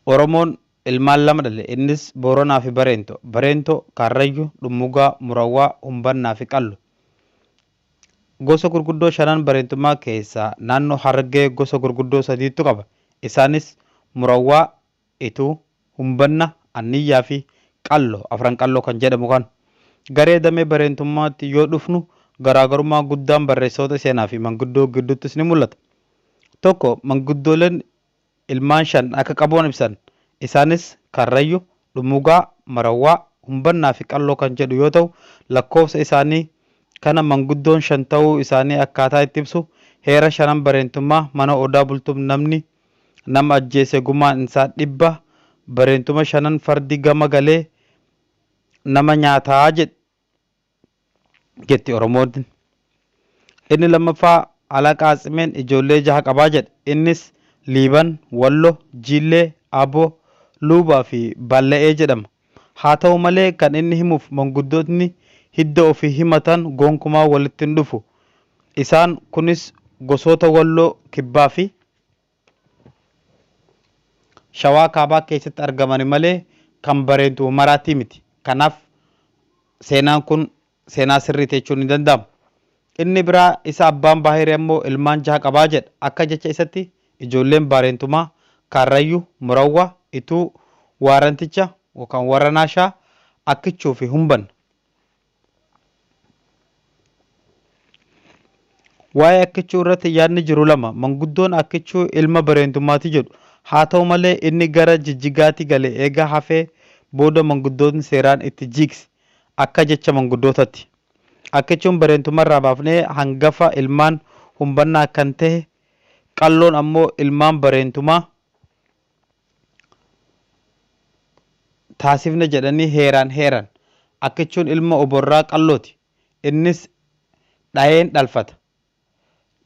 Oromoon ilmaan lama dhale. Innis Booranaa fi Bareento. Bareento, Karrayyu, Dhummugaa, Murawwaa, Humbannaa fi Qallo. Gosa gurguddoo shanan bareentummaa keessaa naannoo Harargee gosa gurguddoo sadiitu qaba. Isaanis Murawwaa, Ituu, Humbanna, Anniyyaa fi Qallo, Afran Qalloo kan jedhamu kan. Garee damee bareentummaatti yoo dhufnu garaagarummaa guddaan barreessitoota seenaa fi manguddoo gidduuttis ni mul'ata. Tokko manguddooleen ilmaan 5 akka qabuun ibsan. Isaanis Karrayyu, Dhummugaa, Marawwaa, Humbannaa fi Qalloo kan jedhu yoo ta'u, lakkoofsa isaanii kana manguddoon 5 ta'uu isaanii akkaataa itti ibsu heera shanan bareentummaa mana Odaa Bultum namni nama ajjeese gumaan isaa 100 bareentuma shanan fardi gama galee nama nyaataa jetti Oromoon. Inni lammaffaa Alaqaa Atsimeen ijoollee jaha qabaa jedha. Innis Liiban, Wallo, Jiillee, Abo, Luubaa fi Balla'ee jedhama. Haa ta'u malee kan inni himuuf manguddootni hidda ofii himatan gonkumaa walitti hin dhufu. Isaan kunis gosoota Walloo Kibbaa fi Shawaa Kaabaa keessatti argamani malee kan Bareentuu maraatii miti. Kanaaf seenaan kun seenaa sirriiti jechuun hin danda'amu. Inni biraa isa abbaan Baahiree ammoo ilmaan jaha qabaa jedha. Akka jecha isatti ijoolleen Baareentumaa Kaarrayyu, Murawwa, Ituu, Waaranticha yookaan warra Naashaa, Akkichuu fi Humbanna. Waa'ee Akkichuu irratti yaadni jiru lama. Manguddoon Akkichuu ilma Bareentummaati jedhu. Haa ta'u malee inni gara Jijjigaati gale eega hafee booda manguddootni seeraan itti jiigse. Akka jecha manguddootatti. Akkichuun Bareentumarraa baafnee hangafa ilmaan Humbannaa kan tahe Qalloon ammoo ilmaan Bareentumaa taasifne jedhanii heeraan heeran. Akkichuun ilma Oborraa Qallooti. Innis dhayeen dhalfata.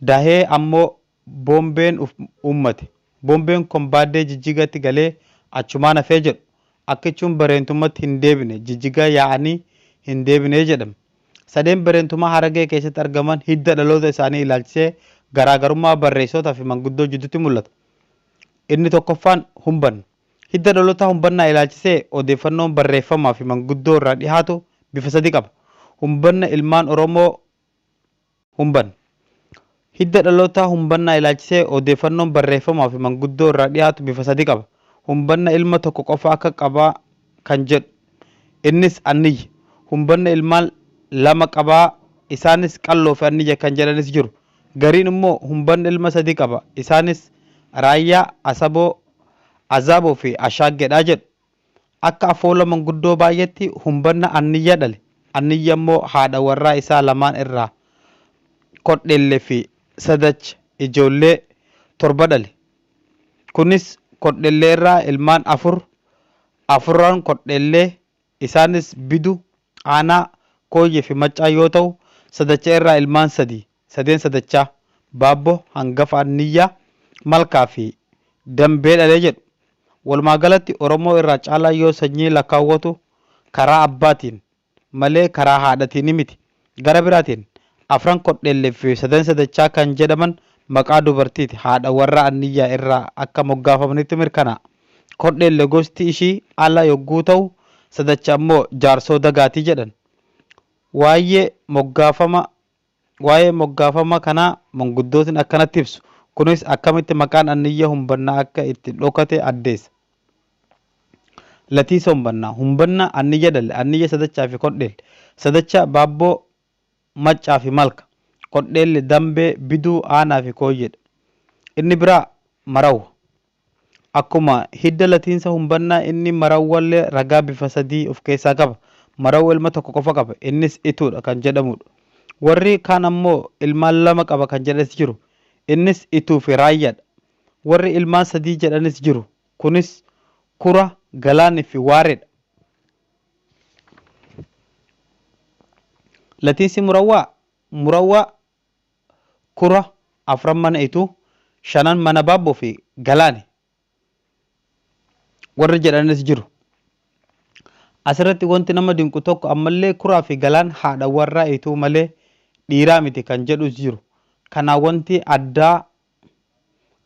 Dahee ammoo Bombeen uf uummate. Bombeen Kombaaddee Jijjigatti galee achumaan hafee jedhu. Akkichuun Bareentummatti hin deebine, Jijjiga yaa'anii hin deebine jedhama. Sadeen Bareentumaa Harargee keessatti argaman hidda dhaloota isaanii ilaalchisee garaagarummaa barreessootaa fi manguddoo jidduutti mul'ata. Inni tokkoffaan Humbanna. Hidda dhalootaa Humbannaa ilaalchisee odeeffannoon barreeffamaa fi manguddoo irraa dhihaatu bifa sadi qaba. Humbanna ilmaan Oromoo Humbanna. Hidda dhalootaa Humbannaa ilaalchisee odeeffannoon barreeffamaa fi manguddoo irraa dhihaatu bifa sadi qaba. Humbanna ilma tokko qofa akka qabaa kan jedhu. Innis Anniyya. Humbanna ilmaan lama qabaa isaanis Qalloo fi Anniyya kan jedhanis jiru. Gariin immoo Humbanna ilma sadi qaba. Isaanis Raayyaa, Asaboo, Azaaboo fi Ashaaggeedha jedhu. Akka afoola manguddoo baay'eetti Humbanna Anniyya dhale. Anniyya immoo haadha warraa isaa lamaan irraa Kodhelle fi Sadach ijoollee torba dhale. Kunis Kodhellee irraa ilmaan afur, afurran Kodhellee, isaanis Bidu, Aanaa, Kooyyee fi Maccaa yoo ta'u, Sadacha irraa ilmaan sadi, sadeen Sadachaa, Baabbo, hangafa Anniyyaa, Malkaa fi Dambee dhale jedhu. Walumaa galatti Oromoo irraa caalaa yoo sanyii lakkaawwatu karaa abbaatiin malee karaa haadhatiini miti. Gara biraatiin afran Kodheellee fi sadan Sadachaa kan jedhaman maqaa dubartiiti haadha warraa Anniyyaa irraa akka moggaafamanitti mirkanaa'a. Kodheelle gosti ishii ala yogguu ta'u Sadacha ammoo Jaarsoo Dagaati jedhan. Waayyee moggaafama Waa'ee moggaafama kanaa manguddootni akkanatti ibsu. Kunis akkamitti maqaan Anniyya Humbannaa akka itti dhokate addeessa. Latiisa Humbannaa. Humbanna Anniyya dhale. Anniyya Sadachaa fi Kodheelle. Sadacha Baabboo, Maccaa fi Malka. Kodheelle Dambee, Biduu, Aanaa fi Kooyyeedha. Inni biraa Marawwa. Akkuma hidda latiinsa humbannaa inni Marawwallee ragaa bifa sadii of keessaa qaba. Marawwa ilma tokko qofa qaba. Innis Ituudha kan jedhamudha. Warri kaan ammoo ilmaan lama qaba kan jedhanis jiru. Innis Ituu fi Raayyaadha. Warri ilmaan sadii jedhanis jiru. Kunis Kura, Galaanii fi Waareedha. Latiinsi Murawwaa, Murawwaa, Kura, afran mana Ituu, shanan mana Baabboo fi Galaani warri jedhanis jiru. Asirratti wanti nama dinqu tokko ammallee Kuraa fi Galaan haadha warraa Ituu malee dhiiraa miti kan jedhus jiru. Kanaa wanti addaa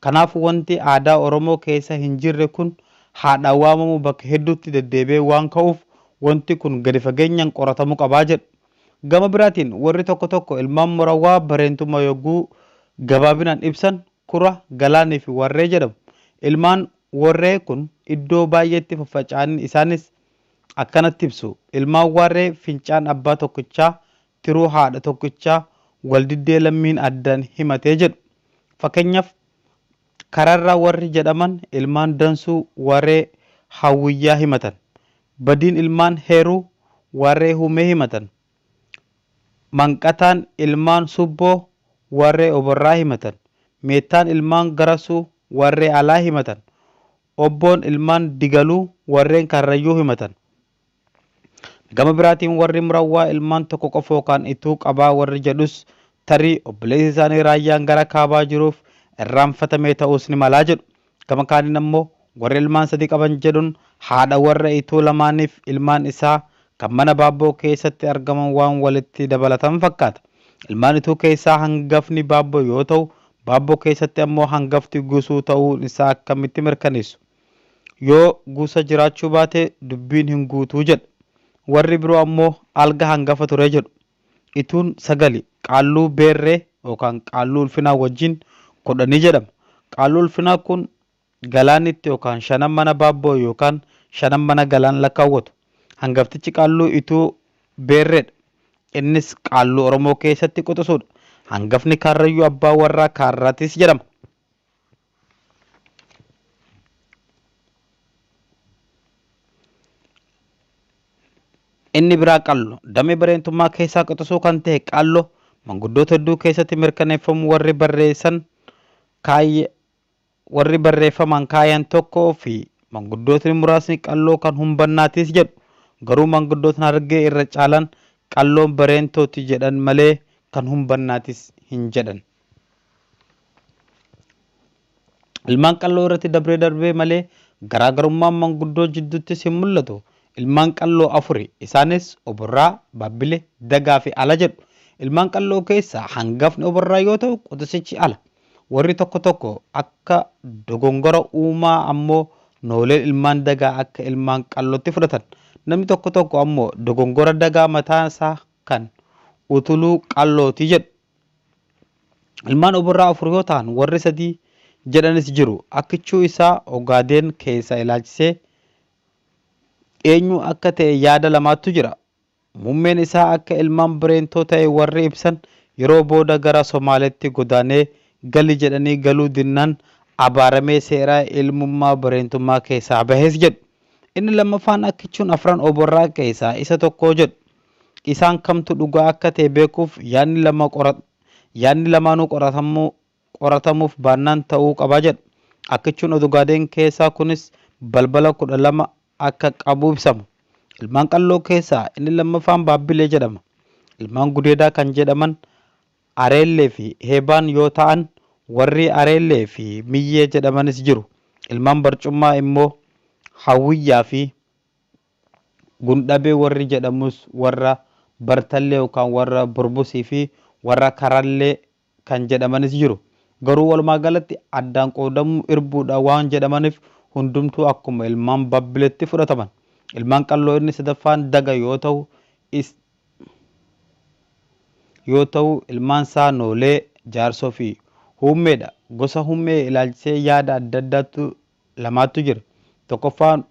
Kanaafuu wanti aadaa Oromoo keessa hin jirre kun haadhaan waamamu bakka hedduutti deddeebi'ee waan ka'uuf wanti kun gadi fageenyaan qoratamuu qabaa jedhu. Gama biraatiin warri tokko tokko ilmaan Murawwaa Bareentummaa yogguu gabaabinaan ibsan Kura, Galaanii fi Warree jedhamu. Ilmaan Warree kun iddoo baay'eetti faffaca'anii isaanis akkanatti ibsu. Ilmaan Warree fincaan abbaa tokkichaa, tiruu haadha tokkichaa, waldiddee lammiin addaan himatee jedhu. Fakkeenyaaf Kararraa warri jedhaman ilmaan Dansuu Warree Hawwiyyaa himatan. Badiin ilmaan Heeruu Warree Humee himatan. Manqataan ilmaan Subboo Warree Oborraa himatan. Meettaan ilmaan Garasuu Warree Alaa himatan. Obboon ilmaan Digaluu warreen Karrayyuu himatan. Gama biraatiin warri Murawwaa ilmaan tokko qofa yookaan Ituu qabaa warri jedhus tarii obboleessi isaanii Raayyaan gara kaabaa jiruuf irraanfatamee ta'uus ni malaa jedhu. Gama kaaniin ammoo warri ilmaan sadii qaban jedhuun haadha warra Ituu lamaaniif ilmaan isaa kan mana Baabboo keessatti argaman waan walitti dabalatan fakkaata. Ilmaan Ituu keessaa hangafni Baabboo yoo ta'u, Baabboo keessatti ammoo hangafti Gusuu ta'uun isaa akkamitti mirkaneessu? Yoo Gusa jiraachuu baate dubbiin hin guutuu jedha. Warri biroo ammoo Alga hangafa ture jedhu. Ituun sagali, Qaalluu Beerree yookaan Qaalluu Ulfinaa wajjin kudhanii jedhama. Qaalluu Ulfinaa kun Galaanitti yookaan shanan mana Baabboo yookaan shanan mana Galaan lakkaawwatu. Hangaftichi Qaalluu Ituu Beerreedha. Innis Qaalluu Oromoo keessatti quxisuudha. Hangafni Kaarrayyuu abbaa warraa Kaarraatis jedhama. Inni biraa Qallo. Damee Bareentummaa keessaa quxisuu kan ta'e Qallo manguddoota hedduu keessatti mirkaneeffamu warri barreessan kaayya warri barreeffamaan kaayan tokko fi manguddootni muraasni Qalloo kan Humbannaatis jedhu. Garuu manguddootni Harargee irra caalan Qalloon Bareentooti jedhan malee kan Humbannaatis hin jedhan. Ilmaan Qalloo irratti dabree darbee malee garaagarummaan manguddoo jidduttis hin mul'atu. Ilmaan Qalloo afuri. Isaanis Oborraa, Baabbile, Dagaa fi Ala jedhu. Ilmaan Qalloo keessaa hangafni Oborraa yoo ta'u quxisichi Ala. Warri tokko tokko akka dogongora uumaa ammoo Nooleen ilmaan Dagaa akka ilmaan Qallootti fudhatan. Namni tokko tokko ammoo dogongora Dagaa mataa isaa kan Utuluu Qallooti jedhu. Ilmaan Oborraa afur yoo ta'an warri sadii jedhanis jiru. Akkichuu isaa Ogaadeen keessaa ilaalchisee eenyu akka ta'e yaada lamaattu jira. Muummeen isaa akka ilmaan Bareentoo ta'e warri ibsan yeroo booda gara Somaaleetti godaanee gali jedhanii galuu dinnaan abaaramee seeraa ilmummaa Bareentummaa keessaa bahes jedhu. Inni lammaffaan Akkichuun afran Oborraa keessaa isa tokko jedhu. Isaan kamtu dhugaa akka ta'e beekuuf yaadni lama yaadni lamaanuu qoratamuu qoratamuuf baannaan ta'uu qaba jedha. Akkichuun Ogaadeen keessaa kunis balbala 12 akka qabu ibsama. Ilmaan Qalloo keessaa inni lammaffaan Baabbilee jedhama. Ilmaan Gudeedaa kan jedhaman Areellee fi Heebaan yoo ta'an warri Areellee fi Miyyee jedhamanis jiru. Ilmaan Barcummaa immoo Hawwiyyaa fi Gundhabee warri jedhamus warra Bartallee yookaan warra Burbusii fi warra Karallee kan jedhamanis jiru. Garuu walumaa galatti addaan qoodamuu irbuudha waan jedhamaniif hundumtuu akkuma ilmaan Babbiletti fudhataman. Ilmaan Qalloo inni sadaffaan Daga yoo ta'u is yoo ta'u ilmaan isaa Noolee, Jaarsoo fi Huummeedha. Gosa Hummee ilaalchisee yaada adda addaatu lamaattu jira. Tokkoffaan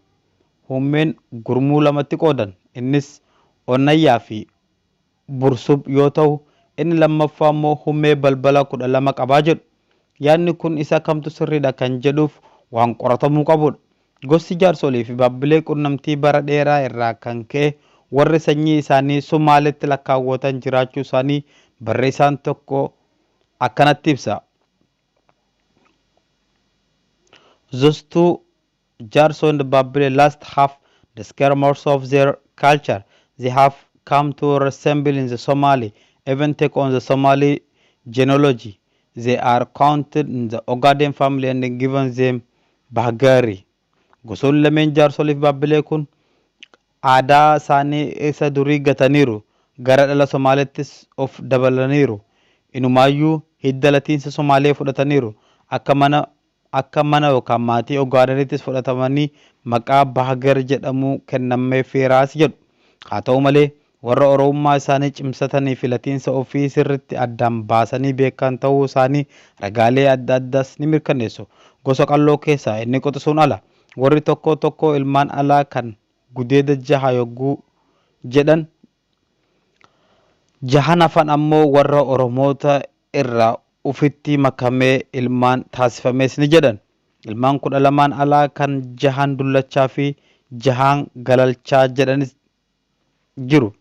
Hummeen gurmuu lamatti qoodan. Innis Onnayyaa fi Bursub yoo ta'u, inni lammaffaa immoo Hummee balbala 12 qabaa jedhu. Yaadni kun isa kamtu sirriidha kan jedhuuf waan qoratamuu qabuudha. Gosti jaarsolii fi baabbilee qunnamtii bara dheeraa irraa kan ka'e warri sanyii isaanii Sumaaletti lakkaawwatan jiraachuu isaanii barreessaan tokko akkanatti ibsa. Those two Jarso and Babbile last have discovered most of their culture. They have come to resemble in the Somali, even take on the Somali genealogy. They are counted in the Ogaden family and given them Bahgari. Gosoonni lameen jaarsoliif Baabbilee kun aadaa isaanii isa durii gataniiru. Gara dhala Somaaleettis of dabalaniiru. Inumaayyuu hidda latiinsa Somaalee fudhataniiru. Akka mana akka mana yookaan maatii Ogaadeniittis fudhatamanii maqaa Bahagar jedhamu kennameefiraas jedhu. Haa ta'u malee, warra Oromummaa isaanii cimsatanii fi latiinsa ofii sirriitti addaan baasanii beekan ta'uu isaanii ragaalee adda addaas ni mirkaneessu. Gosa Qalloo keessaa inni quxisuun ala. Warri tokko tokko ilmaan alaa kan gudeeda jaha yogguu jedhan, jahan hafan ammoo warra Oromoota irraa ufitti makamee ilmaan taasifames ni jedhan. Ilmaan 12n alaa kan jahan dullachaa fi jahan galalchaa jedhanis jiru.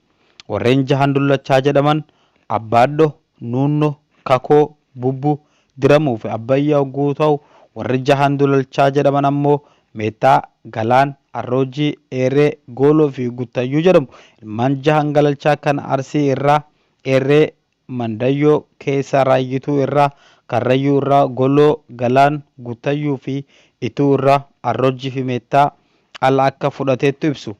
Warreen jahan dullachaa jedhaman Abbaadho, Nuunno, Kakoo, Bubbu, Diramuu fi Abbayyaa yogguu ta'u, warri jahan dulalchaa jedhaman ammoo Meettaa, Galaan, Arroojii, Eeree, Gooloo fi Guttayyuu jedhamu. Ilmaan jahan galalchaa kan Arsii irraa Eeree, Mandayyoo keessa Raayyituu irraa, Karrayyuu irraa Goloo, Galaan, Guttayyuu fi Ituu irraa Arroojii fi Meettaa ala akka fudhateettu ibsu.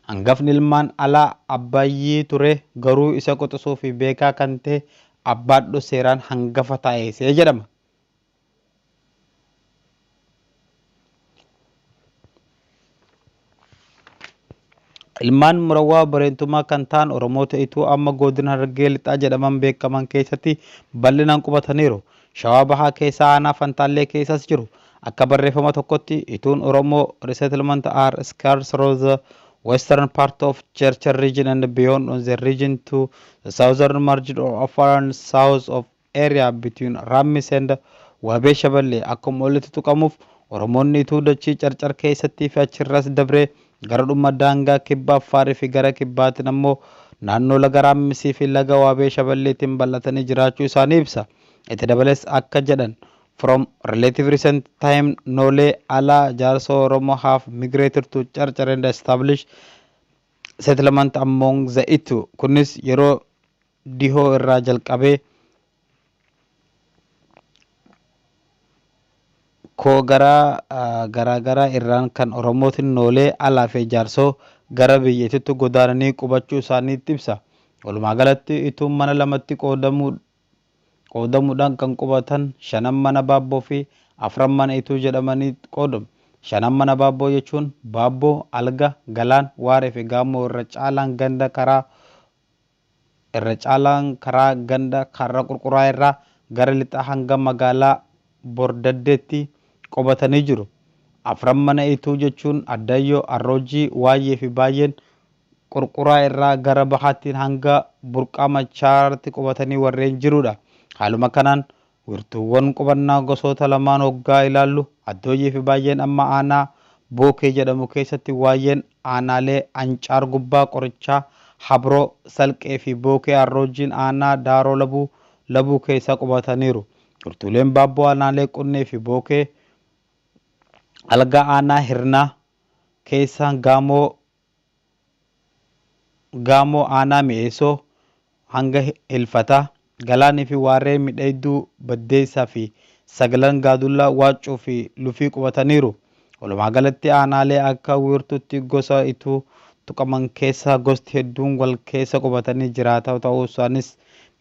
Hangafni ilmaan alaa Abbayyii ture, garuu isa quxisuu fi beekaa kan ta'e Abbaadho seeraan hangafa taasisee jedhama. Ilmaan Murawwaa Bareentumaa kan ta'an Oromoota Ituu amma godina Harargee Lixaa jedhaman beekaman keessatti bal'inaan qubataniiru. Shawaa Bahaa keessaa aanaa Fantaallee keessas jiru. Akka barreeffama tokkotti, Ituun Oromoo resettlement are scattered through the western part of Chercher region and beyond on the region to the southern margin of Afar and south of area between Rammis and Wabee Shaballee. Akkuma olitti tuqamuuf, Oromoonni Ituu dachii Carcar keessattii fi achirras dabree gara dhuma daangaa kibba Affaarii fi gara kibbaatiin ammoo naannoo laga Raammisii fi laga Waabee Shaballeetiin bal'atanii jiraachuu isaanii ibsa. Itti dabalees akka jedhan, from relative recent time Noolee, Alaa, Jaarsoo Oromoo have migrated to Carcar and established settlement among the Itu. Kunis yeroo dhihoo irraa jalqabee koo gara garaagaraa irraan kan Oromootiin Noolee, Alaa fi Jaarsoo gara biyya Ituutti godaananii qubachuu isaaniitti ibsa. Walumaa galatti Ituun mana lamatti qoodamuudhaan kan qubatan shanan mana Baabboo fi afran mana Ituu jedhamanii qoodamu. Shanan mana Baabboo jechuun Baabboo, Alga, Galaan, Waaree fi Gaamoo irra caalaan karaa ganda Karra Qurquraa irraa gara lixaa hanga magaalaa Bordaddeetti qubatanii jiru. Afran mana Ituu jechuun Addayyoo, Arroojii, Waayyee fi Baay'een Qurquraa irraa gara bahaattiin hanga Burqaa Machaaraatti qubatanii warreen jirudha. Haaluma kanaan wiirtuuwwan qubannaa gosoota lamaan hoggaa ilaallu, Addooyyee fi Baay'een amma aanaa Bookee jedhamu keessatti, Waayyeen aanaalee Ancaar Gubbaa, Qorichaa, Habroo, Salqee fi Bookee, Arroojiin aanaa Daaroo Labuu keessa qubataniiru. Wiirtuuleen Baabboo aanaalee Qunnee fi Bookee, Algaa aanaa Hirnaa keessa, Gaamoo aanaa Mi'eessoo hanga Hilfataa, Galaanii fi Waarree Midheedduu Baddeessaa fi Sagalan Gaadullaa, Waaccuu fi Lufii qubataniiru. Walumaa galatti aanaalee akka wiirtuutti gosa Ituu tuqaman keessa gosti hedduun wal keessa qubatanii jiraata ta'uu isaanis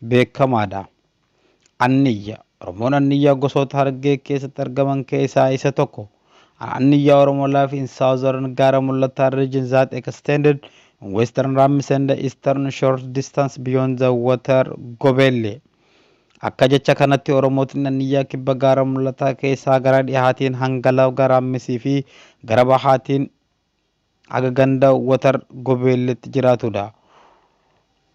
beekamaadha. Anniyya. Oromoon Anniyyaa gosoota Harargee keessatti argaman keessaa isa tokko. Anniyyaa Oromo life in southern Gara Mul'ataa region that extended in western Rammis and eastern short distance beyond the Water Gobelle. Akka jecha kanatti, Oromootni Anniyyaa kibba Gaara Mul'ataa keessaa gara dhihaatiin hanga laga Raammisii fi gara bahaatiin haga ganda Watar Gobeelletti jiraatudha.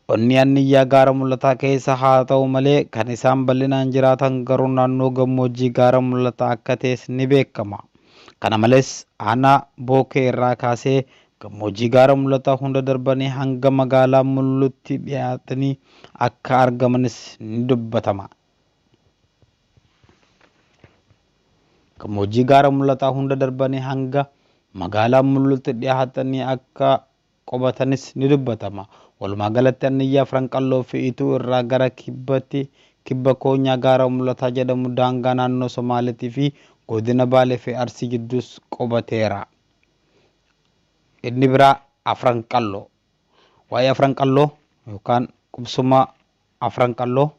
Onni Anniyyaa Gaara Mul'ataa keessa haa ta'u malee, kan isaan bal'inaan jiraatan garuu naannoo gammoojjii Gaara Mul'ataa akka ta'es ni beekama. Kana malees, aanaa Bookee irraa kaasee gammoojjii Gaara Mul'ataa hunda darbanii hanga magaalaa Mullutti dhiyaatanii akka argamanis ni dubbatama. Gammoojjii Gaara Mul'ataa hunda darbanii hanga magaalaa Mullutti dhiyaatanii akka qubatanis ni dubbatama. Walumaa galatti Anniyyaa Afran Qalloo fi Ituu irraa gara kibbatti kibba koonyaa Gaara Mul'ataa jedhamu daangaa naannoo Somaaliitii fi godina Baalee fi Arsii gidduus qubateera. Inni biraa Afran Qalloo. Waa'ee Afran Qalloo yookaan qubsuma Afran Qalloo.